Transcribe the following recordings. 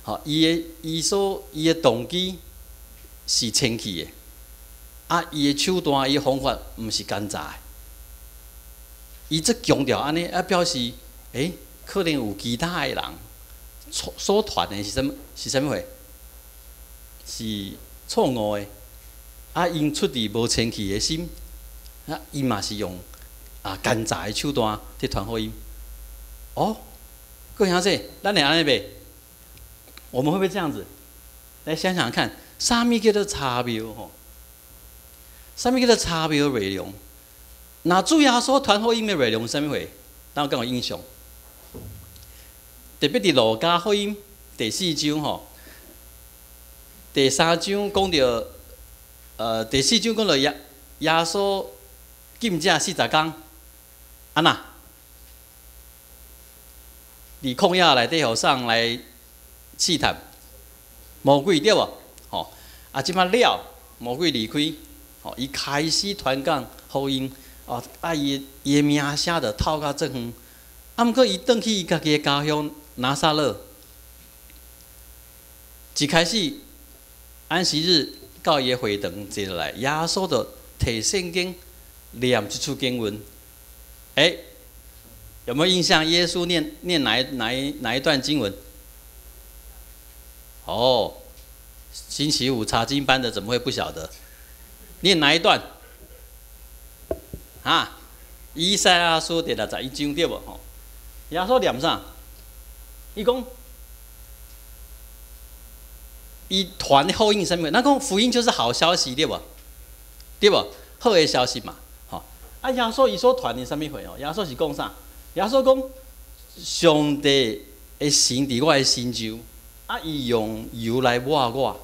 吼，伊的伊所伊的動機是清氣的，啊，伊的手段、伊的方法毋是奸詐的。伊這強調按呢，啊，表示，可能有其他的人所傳的是啥物？是啥物貨？是錯誤的。啊，𪜶出自無清氣的心，啊，伊嘛是用奸詐的手段去傳福音。哦，各位兄弟，咱會按呢袂？我們會不會這樣子？來想想看，啥物叫做差妙吼？啥物叫做差妙內容？若主耶穌傳福音的內容是啥物貨？咱有敢有印象？特別佇路加福音第四章吼，第三章講著，第四章講著耶穌禁食40工，按怎？佇曠野內底予啥人來試探魔鬼對無？吼，啊，這擺了，魔鬼離開，吼，伊開始傳講福音，哦，啊，伊的名聲就透到足遠。啊，毋過伊轉去伊家己的家鄉拿撒勒，一開始安息日到伊的會堂坐落來，耶穌就提聖經念一處經文。有沒有印象？耶穌念哪一段經文？哦，星期五查經班的怎麼會不曉得？念哪一段？啊，以賽亞書第六十一章對無？吼，耶穌念啥？伊講，伊傳福音啥物？咱講福音就是好消息對無？對無？好的消息嘛，吼。啊，耶穌伊所傳的啥物貨哦？耶穌是講啥？耶穌講，上帝的神佇我的身上，啊，伊用油來抹我，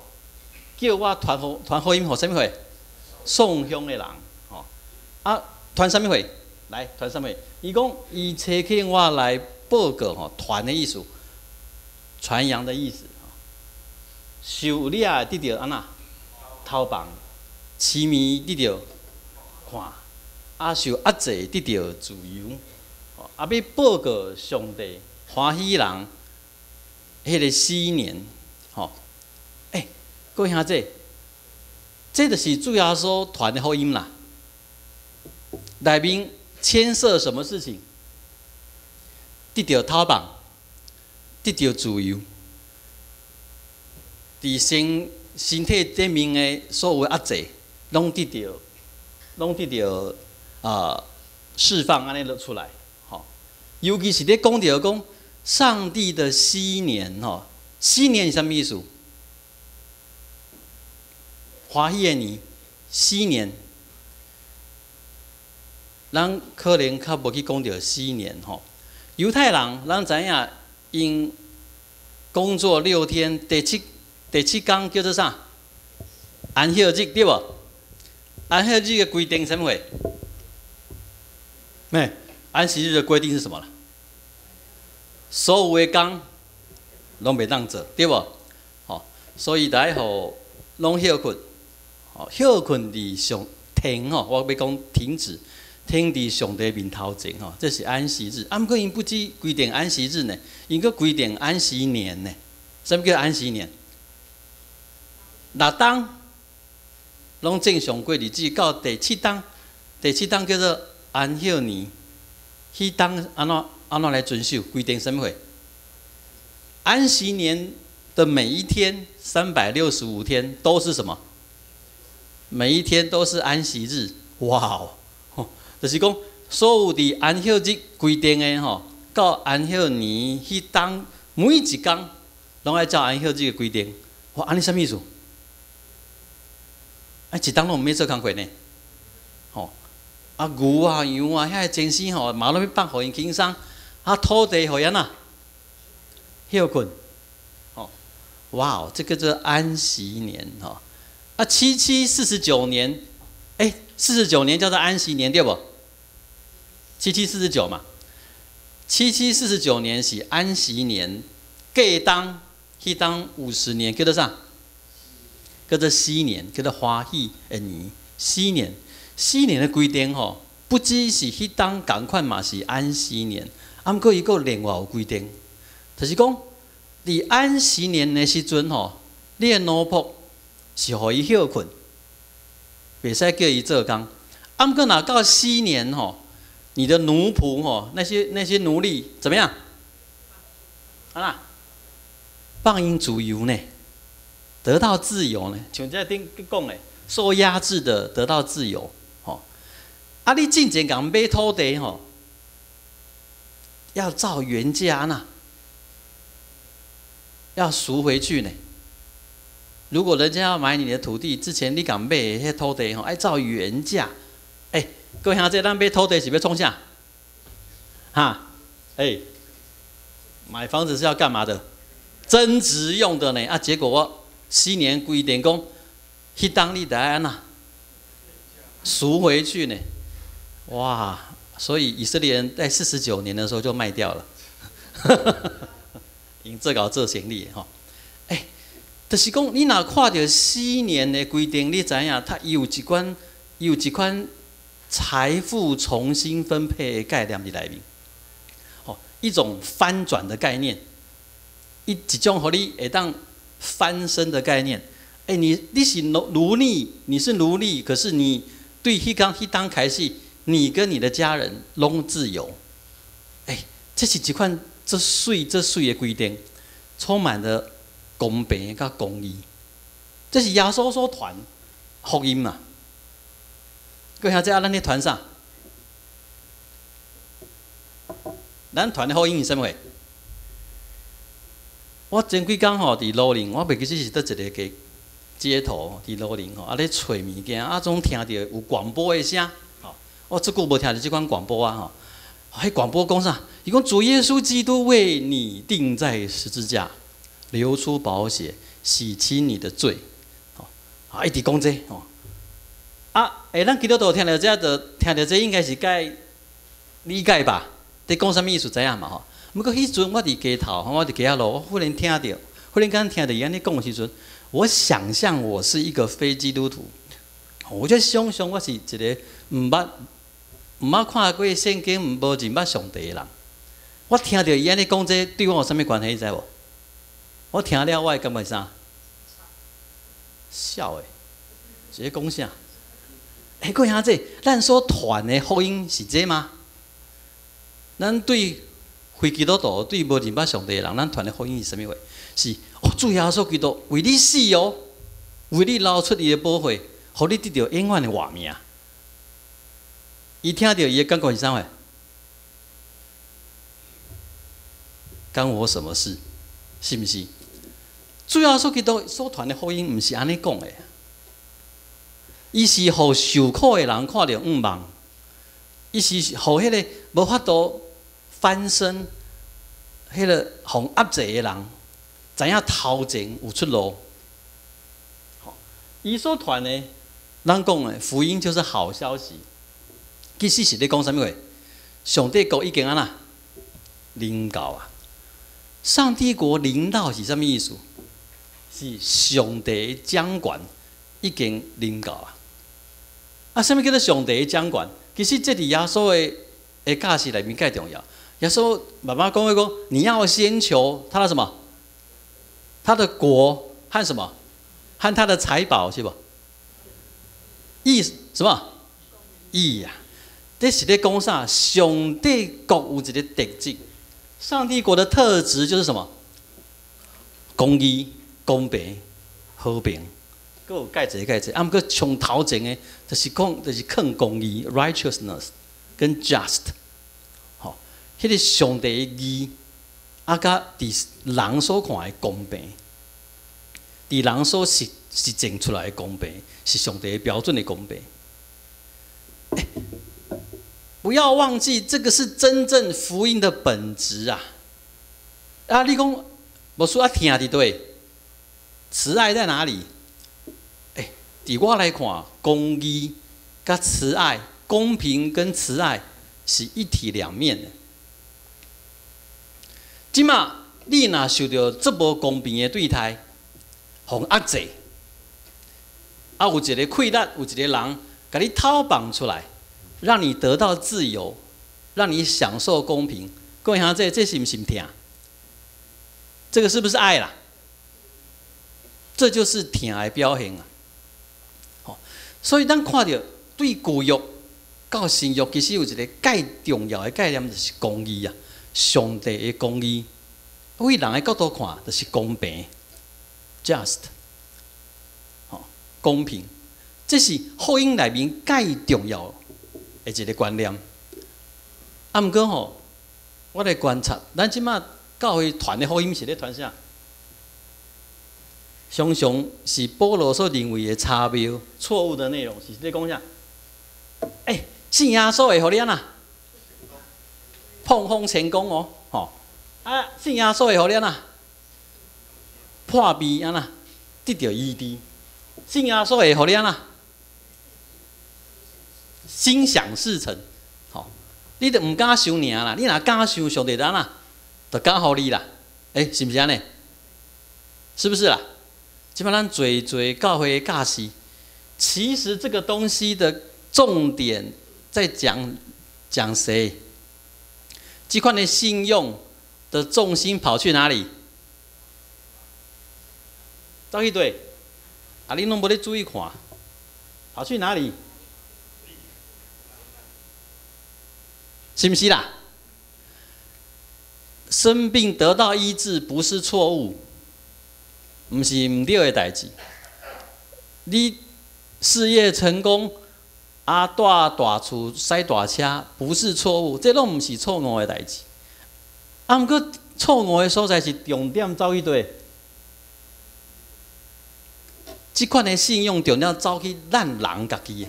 叫我傳福音予啥物貨？喪鄉的人，吼。啊，傳啥物貨？來，傳啥物？伊講，伊差遣我來報告吼，傳的意思，傳揚的意思。受掠的得著按怎？偷放，痴迷得著看，啊，受壓制得著自由，啊，欲報告上帝歡喜人彼个禧年，吼，各位兄弟，這就是主耶穌傳的福音啦。內面牽涉什麼事情？得著偷放，得著自由，佇身體頂面的所有壓制，攏得著釋放按呢落出來，吼。尤其是咧講著講上帝的禧年，吼，禧年是啥物意思？歡喜的年，禧年。咱可能較無去講著禧年，吼。猶太人，咱知影，𪜶工作6天，第七工叫做啥？安息日對無？安息日的規定啥物貨？咩？安息日的規定是什麼啦？所有的工攏袂當做，對無？吼，所以來予攏歇睏，吼，歇睏佇上停吼，我欲講停止，停佇上帝面頭前吼，這是安息日。啊，毋過𪜶不止規定安息日呢，𪜶閣規定安息年呢。啥物叫安息年？6冬攏正常過日子，到第七冬，第七冬叫做安息年。彼冬按怎來遵守規定？啥物貨？安息年的每一天，365天都是什麼？每一天都是安息日。哇哦！就是講，所有佇安息日規定的吼，到安息年彼冬每一工，攏愛照安息日的規定。哇，按呢啥物意思？啊，一冬攏毋免做工課呢？吼，啊牛啊羊啊，遐个精牲吼，嘛攏欲放予𪜶輕鬆。啊，土地予𪜶按怎？歇睏。吼，哇哦，這個叫安息年吼。啊，七七四十九年，四十九年叫做安息年對無？七七四十九嘛，七七四十九年是安息年，過冬彼冬50年叫做啥？叫做禧年，叫做歡喜的年。禧年，禧年的規定吼，不只是彼冬仝款嘛是安息年，啊，毋過伊閣另外有規定，就是講佇安息年的時陣吼，你的奴僕是予伊歇睏，袂使叫伊做工。啊，毋過若到禧年吼，你的奴僕吼，那些奴隸怎麼樣？啊，放𪜶自由呢，得到自由呢。像這頂講的，受壓制的得到自由，吼。啊，你進前共買土地吼，要照原價呢，要贖回去呢。如果人家要買你的土地，之前你共買的彼土地吼，愛照原價。欸，各位兄弟，咱買土地是欲創啥？哈？欸，買房子是要幹嘛的？增值用的呢？啊，結果我禧年規定講，彼當你得愛按怎贖回去呢？哇！所以以色列人在49年的時候就賣掉了，𪜶做𠢕做生意吼。欸，就是講你若看著禧年的規定，你知影，它伊有一款財富重新分配的概念佇內面，吼，一種翻轉的概念，一種予你會當翻身的概念。欸，你是奴隸，你是奴隸，可是你對彼工彼當開始，你跟你的家人攏自由。欸，這是一款足媠足媠的規定，充滿了公平佮公義。這是耶穌所傳福音嘛？各位兄弟，啊，咱咧傳啥？咱傳的福音是啥物貨？我前幾工吼佇羅林，我袂記得是佗一個街街頭佇羅林吼，啊咧揣物件，啊總聽著有廣播的聲，吼，我足久無聽著這款廣播啊吼。彼廣播講啥？伊講主耶穌基督為你釘在十字架，流出寶血，洗清你的罪。吼，啊一直講這吼。啊，欸，咱基督徒聽著這就聽著這應該是該理解吧？佇講啥物意思知影嘛吼？毋過彼陣我佇街頭，我佇街仔路，我忽然聽著，忽然間聽著伊按呢講的時陣，我想象我是一個非基督徒，我就想象我是一個毋捌看過聖經、無認捌上帝的人。我聽著伊按呢講這對我有啥物關係？你知無？我聽了我會感覺啥？痟的，是咧講啥？欸，各位兄弟，咱所傳的福音是這嗎？咱對非基督徒、對無認捌上帝的人，咱傳的福音是啥物貨？是哦，主耶穌基督為你死哦，為你流出伊的寶血，予你得著永遠的活命。伊聽著伊的感覺是啥貨？干我什麼事？是毋是？主耶穌基督所傳的福音毋是按呢講的。伊是予受苦的人看著向望，伊是予彼個無法度翻身、彼個予壓制的人，知影頭前有出路。伊所傳的，咱講的福音就是好消息。其實是咧講啥物話？上帝國已經按怎臨到啊！上帝國臨到是啥物意思？是上帝掌權已經臨到啊！啊，啥物叫做上帝掌權？其實這佇耶穌的教示內面蓋重要。耶穌慢慢講一講，你要先求他的什麼？他的國和什麼？和他的財寶是無？義什麼？義呀！這是咧講啥？上帝國有一個特質，上帝國的特質就是什麼？公義、公平、和平。閣有蓋濟蓋濟，啊，毋過上頭前的，就是講，就是囥公義（righteousness）跟 just，吼，彼個上帝的義，啊，佮佇人所看的公平，佇人所實踐出來的公平，是上帝的標準的公平。欸，不要忘記，這個是真正福音的本質啊！啊，你講，牧師啊，疼佇佗，慈愛在哪裡？佇我來看，公義佮慈愛、公平跟慈愛是一體兩面的。這馬你若受著這無公平的對待，予壓制，啊，有一個氣力，有一個人共你討放出來，讓你得到自由，讓你享受公平。各位兄弟，這是毋是疼？這個是不是愛啦？這就是疼的表現啊！吼，所以咱看著對舊約到新約，其實有一個蓋重要的概念，就是公義啊！上帝的公義，對人的角度看，就是公平，just，吼，公平，這是福音內面蓋重要的一個觀念。啊，毋過吼，我來觀察，咱這馬教會傳的福音是咧傳啥？常常是保羅所認為的差謬、錯誤的內容，是咧講啥？欸，信耶穌會予你按怎？膨風成功哦，吼！啊，信耶穌會予你按怎？破病按怎？得著醫治。信耶穌會予你按怎？心想事成，吼！你著毋敢想爾啦，你若敢想，上帝就按怎？就敢予你啦。欸，是毋是按呢？是不是啦？這擺咱濟濟教會的教示，其實這個東西的重點在講講誰？這款的信用的重心跑去哪裡？走去佗？啊，你攏無咧注意看，跑去哪裡？是毋是啦？生病得到醫治不是錯誤，毋是毋對的代誌。你事業成功，啊，住大厝、駛大車，不是錯誤，這攏毋是錯誤的代誌。啊，毋過錯誤的所在是重點走去佗？這款的信用重點走去咱人家己。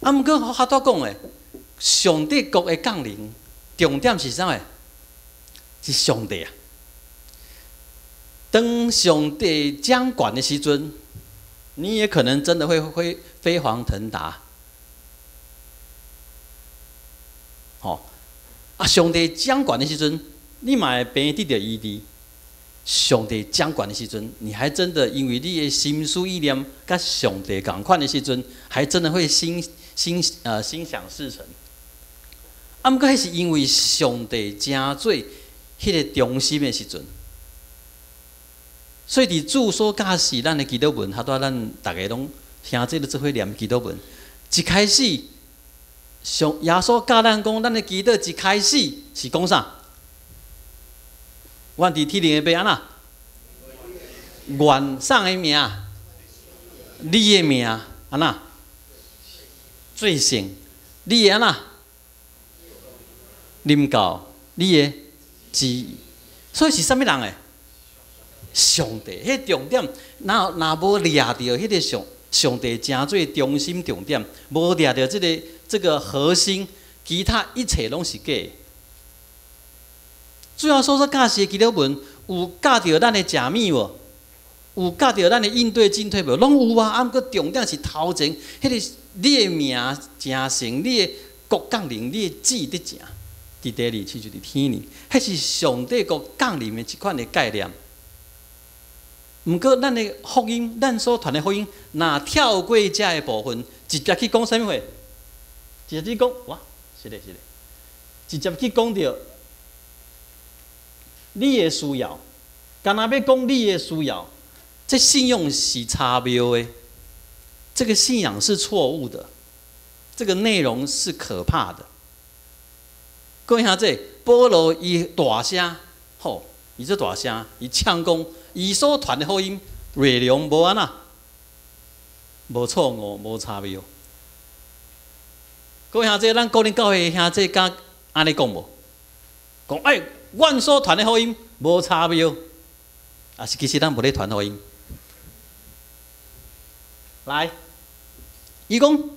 啊，毋過我拄才講的，上帝國的降臨，重點是啥物？是上帝啊！當上帝掌管的時陣，你也可能真的會飛黃騰達。吼！啊，上帝掌管的時陣，你嘛會病得著醫治。上帝掌管的時陣，你還真的因為你的心思意念佮上帝仝款的時陣，還真的會心想事成。啊，毋過彼是因為上帝成做彼个中心的時陣，所以佇主所教示咱的祈禱文，拄才咱逐家攏兄弟都做伙念祈禱文。一開始，上耶穌教咱講，咱的祈禱一開始是講啥？阮佇天頂的父按怎？願啥的名？你的名按怎？做聖，你的按怎？臨到你的旨意，所以是啥物人的？上帝，彼重點，若若無掠著彼个上帝成做中心重點，無掠著這個核心，其他一切攏是假的。主耶穌所教示的祈禱文，有教著咱的食物無？有教著咱的應對進退無？攏有啊！啊，毋過重點是頭前，彼個你的名成聖，你的國降臨，你的旨意得成。佇地裡，親像佇天裡，彼是上帝國降臨的一款的概念。毋過，咱的福音，咱所傳的福音，若跳過這个部分，直接去講啥物話？直接去講，哇，是的，是的，直接去講著你的需要，干焦欲講你的需要，這信用是差謬的，這個信仰是錯誤的，這個內容是可怕的。各位兄弟，保羅伊大聲，吼，伊做大聲，伊唱講，伊所傳的福音內容無按怎，無錯誤，無差謬。各位兄弟，咱哥林教會兄弟敢按呢講無？講欸，阮所傳的福音無差謬，啊是其實咱無咧傳福音。來，伊講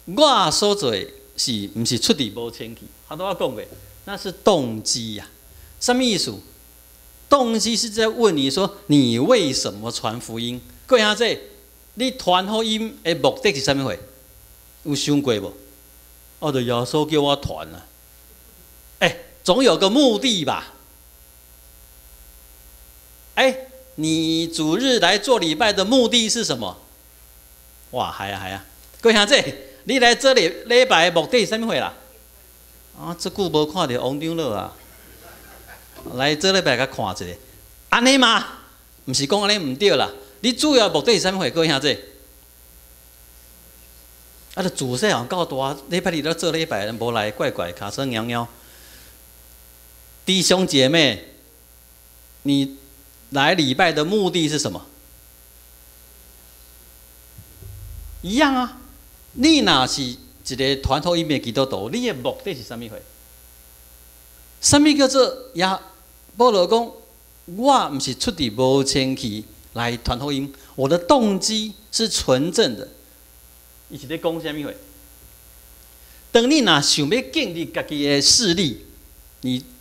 我所做的是毋是出佇無清氣？拄才我講過，那是動機呀。啥物意思？動機是在問你說，你為什麼傳福音？各位兄弟，你傳福音的目的是啥物貨？有想過無？哦，就耶穌叫我傳啊。欸，總有個目的吧？欸，你主日來做禮拜的目的是什麼？哇，係啊係啊！各位兄弟，你來做禮拜的目的是啥物貨啦？啊，這久無看著王長老啊，來做禮拜共看一下。按呢嗎？毋是講按呢毋對啦。你主要目的是啥物貨？各位兄弟？啊，就自細漢到大，禮拜日咧做禮拜，無來怪怪，尻川貓貓。弟兄姐妹，你來禮拜的目的是什麼？一樣啊！你若是一個傳福音的基督徒，你的目的是啥物貨？啥物叫做耶？保羅講，我毋是出佇無清氣來傳福音，我的動機是純正的。伊是咧講啥物貨？當你若想欲建立家己的勢力，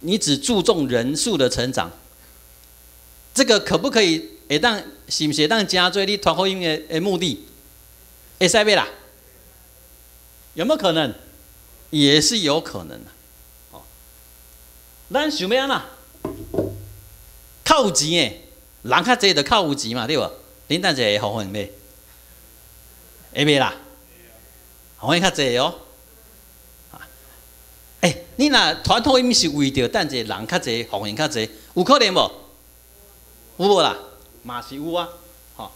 你只注重人數的成長，這個可不可以會當是毋是會當成做你傳福音的目的？會使袂啦？有沒有可能？也是有可能的。哦，咱想欲按怎？較有錢的，人較濟就較有錢嘛，對無？恁等一下會奉獻袂？會袂啦？奉獻較濟哦。欸，你若傳福音是為著等一下人較濟，奉獻較濟，有可能無？有無啦？嘛是有啊。吼，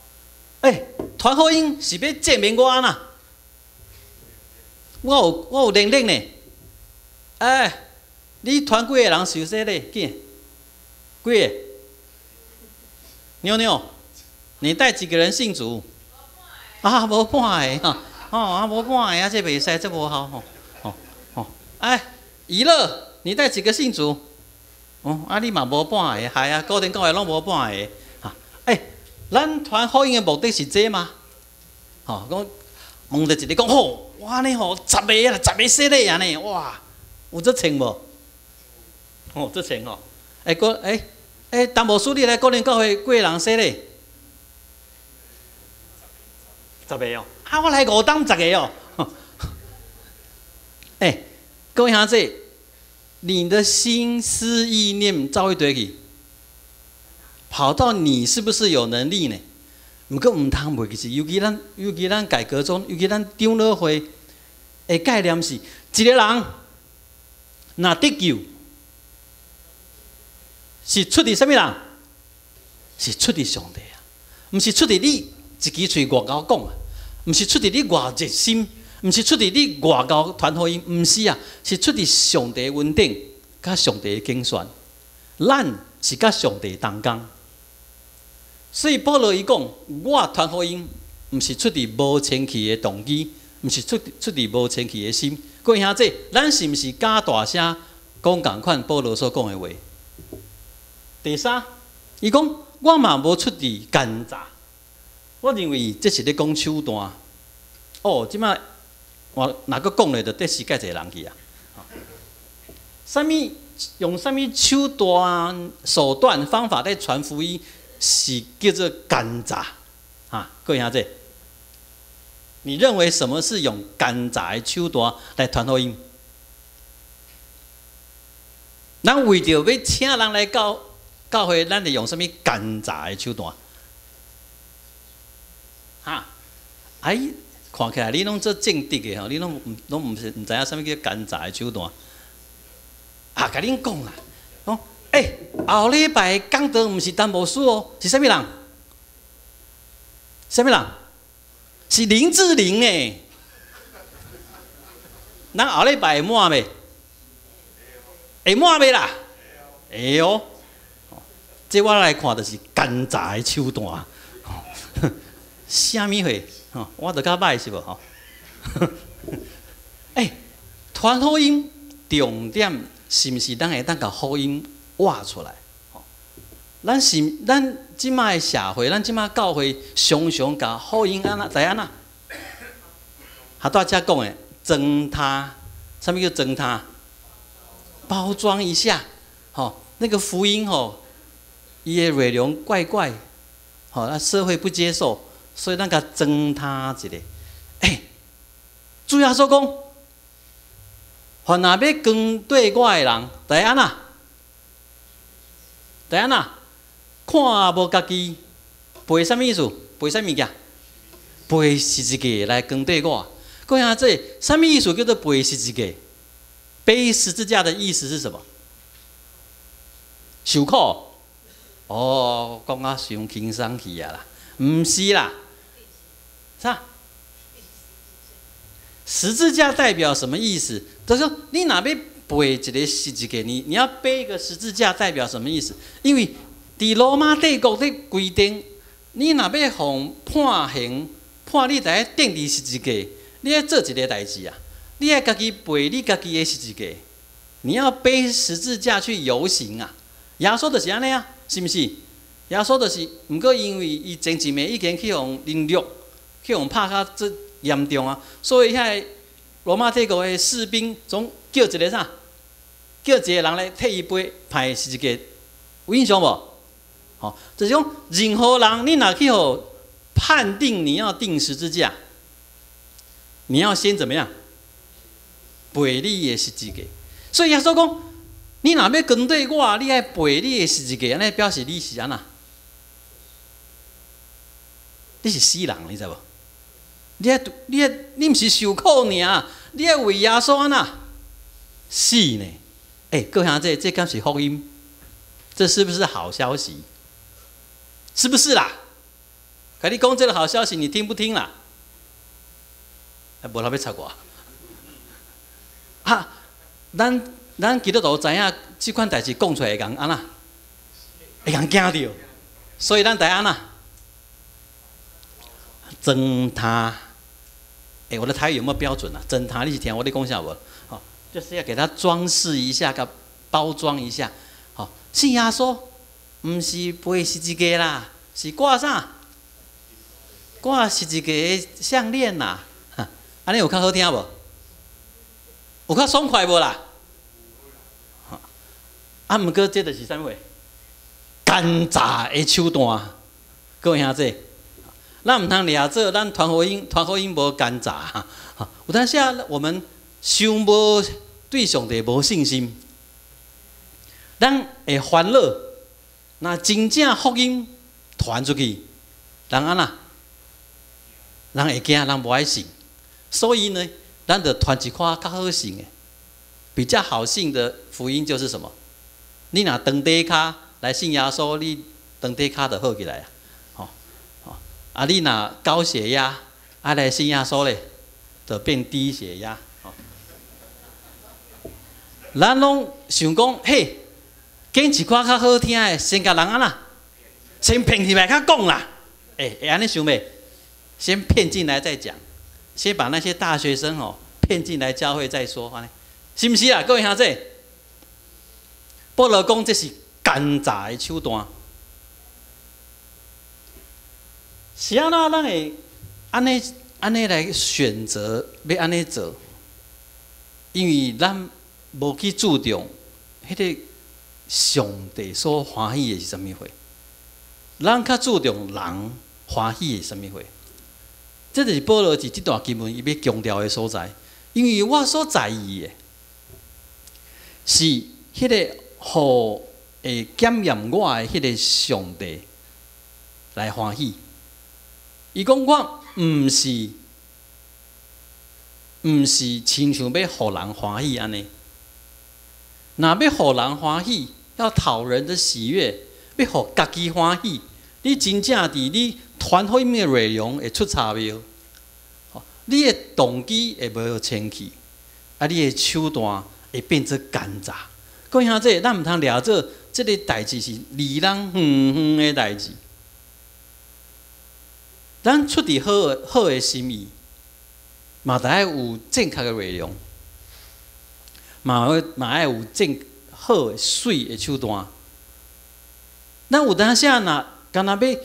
欸，傳福音是欲證明我按怎？我有能力呢。欸，你傳幾个人受洗禮？緊，幾个？妞妞，你帶幾個人信主？啊，無半个吼，哦，啊，無半個啊，這袂使，這無效吼，吼吼。哎，怡樂，你帶幾個信主？哦，啊，你嘛無半個，係啊，高田教會攏無半個，哈。欸，咱傳福音的目的是這嗎？吼，講問著一个講，吼，我按呢吼，十个啦，十个洗禮按呢，哇，有這穿無？哦，這穿吼。欸，閣欸欸，陳牧師，你來高林教會幾个人洗禮？十个哦，啊，我來五冬十个哦。欸，各位兄弟，你的心思意念走佗去，跑到你是不是有能力呢？毋過毋通袂記是，尤其咱改革宗，尤其咱長老會的概念是，一個人若得救，是出佇啥物人？是出佇上帝啊，毋是出佇你一支喙偌𠢕講啊，毋是出佇你偌熱心，毋是出佇你偌𠢕傳福音，毋是啊，是出佇上帝恩典佮上帝的揀選，咱是佮上帝同工。所以保羅伊講，我傳福音毋是出佇無清氣的動機，毋是出佇無清氣的心。各位兄弟，咱是毋是敢大聲講仝款保羅所講的話？第三，伊講我嘛無出佇奸詐，我認為這是咧講手段。哦，這擺我若閣講咧，就得死蓋濟人去啊！啥物用啥物手段、手段、方法咧傳福音，是叫做奸詐啊！各位兄弟，你認為什麼是用奸詐的手段來傳福音？咱為著欲請人來教教會，咱會用啥物奸詐的手段？哈？哎，看起來你攏做正直的吼，你攏毋是毋知影啥物叫奸詐的手段？啊，共恁講啦，講欸，後禮拜講道毋是陳牧師哦，是啥物人？啥物人？是林志玲呢。咱後禮拜會滿袂？會滿袂啦？會哦。這我來看就是奸詐的手段。啥物貨？吼，我就較歹是無吼？欸，傳福音重點是毋是咱會當共福音活出來？咱是咱這擺的社會，咱這擺教會常常共福音按怎？知按怎？哈大家講的裝他，啥物叫裝他？包裝一下，吼，那個福音吼，伊的內容怪怪，吼，那社會不接受，所以咱共裝他一下。欸，主耶穌講，凡若欲跟綴我的人，著愛按怎？著愛按怎？看無家己，背啥物意思？背啥物件？背十字架來跟綴我。各位兄弟，啥物意思叫做背十字架？背十字架的意思是什麼？受苦？哦，講啊傷輕鬆去啊啦，毋是啦，啥？十字架代表什麼意思？就是說你若欲背一個十字架，你要背一個十字架代表什麼意思？因為佇羅馬帝國的規定，你若欲予判刑，判你佇咧釘佇十字架，你愛做一个代誌啊！你愛家己背你家己的十字架，你要背十字架去遊行啊！耶穌就是按呢啊，是毋是？耶穌就是，毋過因為伊前一暝已經去予凌辱，去予拍甲這嚴重啊，所以遐个羅馬帝國的士兵總叫一个啥？叫一个人來替伊背背十字架，有印象無？吼，就是講任何人，你若去予判定你要釘十字架，你要先怎麼樣？背你的十字架。所以耶穌講，你若欲跟隨我，你愛背你的十字架，按呢表示你是按怎？你是死人，你知無？你愛，你毋是受苦爾，你愛為耶穌按怎？死呢？欸，各位兄弟，這敢是福音？這是不是好消息？是不是啦？共你講這个好消息，你聽不聽啦？無人欲插我。啊，咱基督徒知影這款代誌講出來會共按怎？會共驚著，所以咱著按怎？裝他。欸，我的台語有沒有標準啊？裝他，你是聽我咧講啥無？吼，就是要給他裝飾一下，共包裝一下。吼，信耶穌毋是背十字架啦，是掛啥？掛十字架的項鏈啦。按呢有較好聽無？有較爽快無啦？啊，毋過這就是啥物貨？奸詐的手段，各位兄弟，咱毋通掠做咱傳福音，傳福音無奸詐。有當時啊，我們傷無對上帝無信心，咱會煩惱。若真正福音傳出去，人按怎？人會驚，人無愛信。所以呢，咱就傳一寡較好信的、比較好信的福音，就是什麼？你若長短跤來信耶穌，你長短跤就好起來啊！吼吼啊！你若高血壓，啊來信耶穌咧，就變低血壓。吼，咱攏想講，嘿，揀一寡較好聽的，先共人按怎？先騙入來較講啦。欸，會按呢想袂？先騙進來再講，先把那些大學生哦騙進來教會再說，按呢，是毋是啊？各位兄弟，保羅講這是奸詐的手段，是按怎咱會按呢按呢來選擇欲按呢做？因為咱無去注重彼个上帝所歡喜的是啥物貨，咱較注重人歡喜的是啥物貨。這就是保羅佇這段經文伊欲強調的所在。因為我所在意的是彼个予會檢驗我的彼个上帝來歡喜。伊講我毋是親像欲予人歡喜按呢。若欲予人歡喜，要討人的喜悅，欲予家己歡喜，你真正佇你傳福音的內容會出差謬，你的動機會無清氣，啊，你的手段會變做奸詐。各位兄弟，咱毋通掠做這个代誌是離咱遠遠的代誌。咱出佇好的好的心意，嘛著愛有正確的內容，嘛愛有正好的媠的手段。咱有當時啊，若干焦欲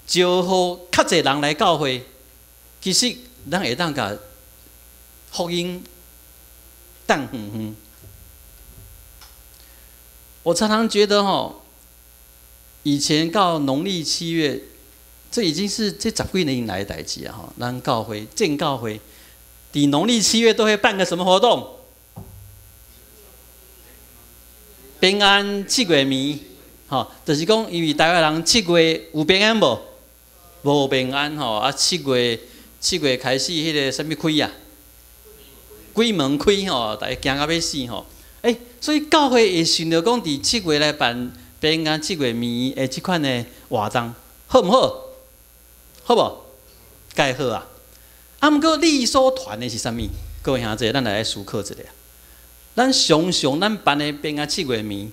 招呼較濟人來教會，其實咱會當共福音擲遠遠。我常常覺得吼，以前到農曆七月，這已經是這十幾年來的代誌啊！吼，咱教會正教會，佇農曆七月都會辦個什麼活動？平安七月暝，吼，就是講因為台灣人七月有平安無？無平安吼啊！七月開始，彼个啥物開啊？鬼門開吼，逐家驚甲欲死吼。欸，所以教會會想著講，佇七月來辦平安七月暝的這款的活動，好毋好？好無？蓋好啊！啊，毋過你所傳的是啥物？各位兄弟，咱來思考一下。咱常常咱辦的平安七月暝，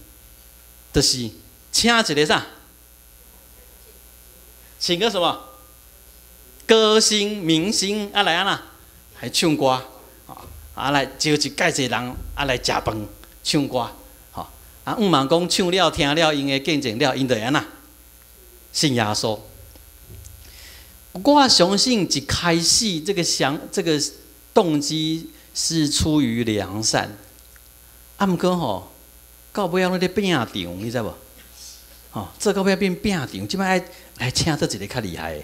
就是請一个啥？請個什麼？歌星、明星啊來按怎？來唱歌，啊來招一蓋濟人啊來食飯、唱歌，吼啊，向望講唱了、聽了，𪜶的見證了，𪜶就會按怎？信耶穌。我相信一開始這個想這個動機是出於良善，啊，毋過吼，到尾仔攏咧拼場，你知無？吼，做到尾變拼場，這擺愛來請佗一个較厲害的，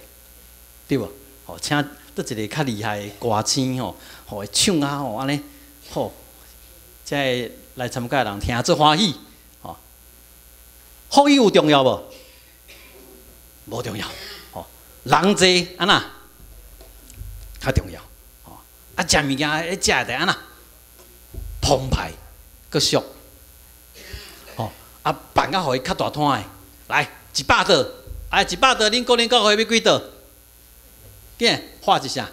對無？吼，請佗一個較厲害的歌星吼，予伊唱啊吼，按呢，吼，才會來參加的人聽足歡喜，吼。福音有重要無？無重要，吼。人濟按怎較重要，吼。啊，食物件，彼食的按怎澎湃，閣俗，吼。啊，辦甲予伊較大攤的，來100桌，啊，100桌，恁個人教會欲幾桌？囝喊一聲，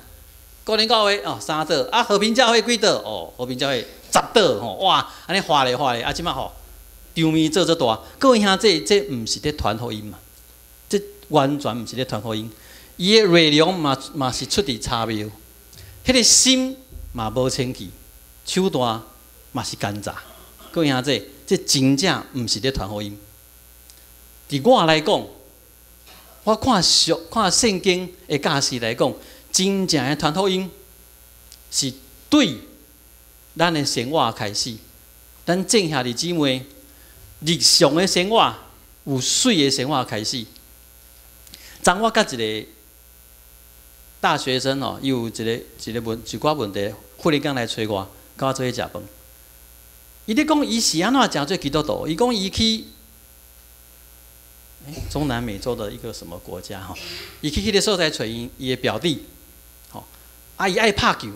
個人教會哦三桌，啊和平教會幾桌？哦，和平教會10桌吼，哇，按呢嘩咧嘩咧，啊這擺吼場面做足大。各位兄弟，這毋是咧傳福音嘛？這完全毋是咧傳福音。伊的內容嘛嘛是出佇差謬，彼個心嘛無清氣，手段嘛是奸詐。各位兄弟，這真正毋是咧傳福音。佇我來講，我看書看聖經的教示來講，真正的傳福音是對咱的生活開始。咱眾兄弟姊妹日常的生活有媠的生活開始。昨我佮一個大學生哦，伊有一個一個問一寡問題，忽然間來揣我，佮我做伙食飯。伊咧講伊是按怎成做基督徒？伊講伊去中南美洲的一個什麼國家吼？伊去彼个所在揣伊伊的表弟，吼，啊伊愛拍球，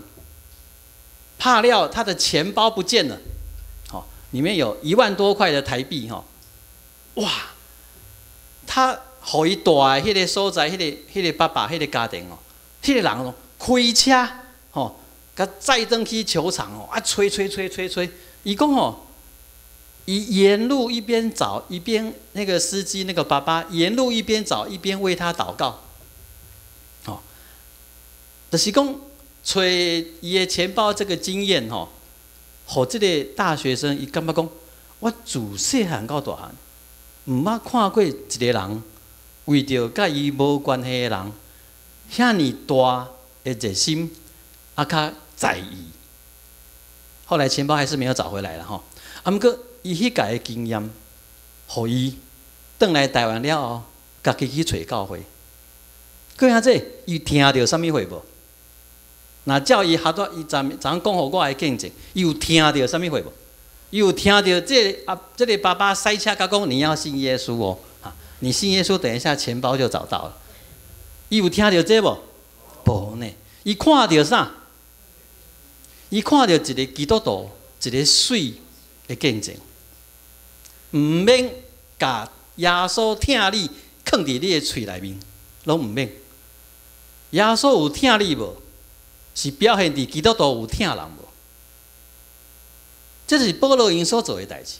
拍了他的錢包不見了，吼，裡面有1萬多塊的台幣吼，哇，他予伊蹛的彼个所在，彼個爸爸，彼個家庭哦，彼個人哦，開車吼，共載轉去球場哦，啊揣揣揣揣揣，伊講吼，伊沿路一邊找一邊那個司機那個爸爸沿路一邊找一邊為他禱告，吼，就是講揣伊的錢包這個經驗吼，予這個大學生伊感覺講，我自細漢到大漢，毋捌看過一個人為著佮伊無關係的人，遐爾大的熱心，啊較在意。後來錢包還是沒有找回來了吼，啊毋過伊彼屆的經驗，予伊轉來台灣了後，家己去揣教會。閣兄弟，伊聽著啥物話無？若照伊合作，伊昨昨講予我的見證，伊有聽著啥物話無？伊有聽著這個啊，這個爸爸駛車共講你要信耶穌哦，你信耶穌，等一下錢包就找到了。伊有聽著這無？無呢。伊看著啥？伊看著一個基督徒，一個媠的見證，毋免共耶穌疼你，囥佇你的喙內面，攏毋免。耶穌有疼你無？是表現佇基督徒有疼人無？這是保羅𪜶所做的代誌。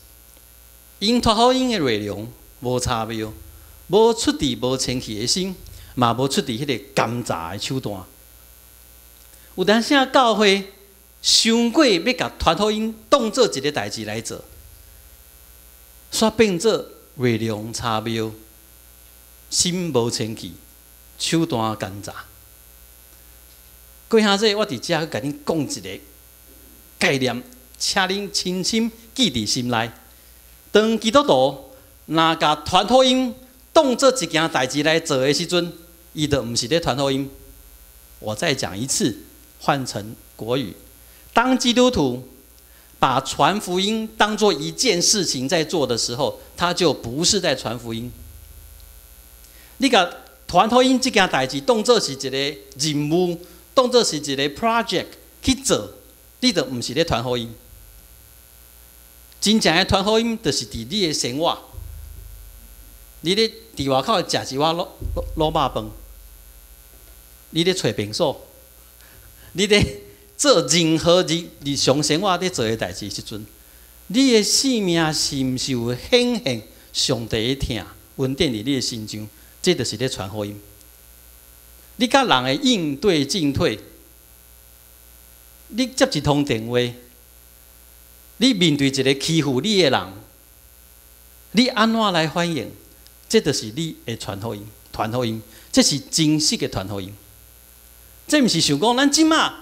𪜶傳福音的內容無差謬，無出佇無清氣的心，嘛無出佇彼個奸詐的手段。有當時教會傷過欲共傳福音當做一個代誌來做，煞變做內容差謬，心無清氣，手段奸詐。各位兄弟，我佇遮閣共恁講一個概念，請恁深深記佇心內。當基督徒若共傳福音當做一件代誌來做的時陣，伊就毋是咧傳福音。我再講一次，換成國語：當基督徒把傳福音當做一件事情在做的時候，他就不是在傳福音。你共傳福音這件代誌當做是一個任務，當做是一個 project 去做，你就毋是咧傳福音。真正的傳福音，就是佇你的生活，你咧佇外口食一碗滷滷肉飯，你咧揣便所，你咧做任何日日常生活咧做的代誌時陣，你的生命是毋是有顯現上帝的疼恩典佇你的身上？這就是咧傳福音。你佮人的應對進退，你接一通電話，你面對一個欺負你的人，你按怎來反應？這就是你的傳福音，傳福音，這是真實的傳福音。這毋是想講咱這馬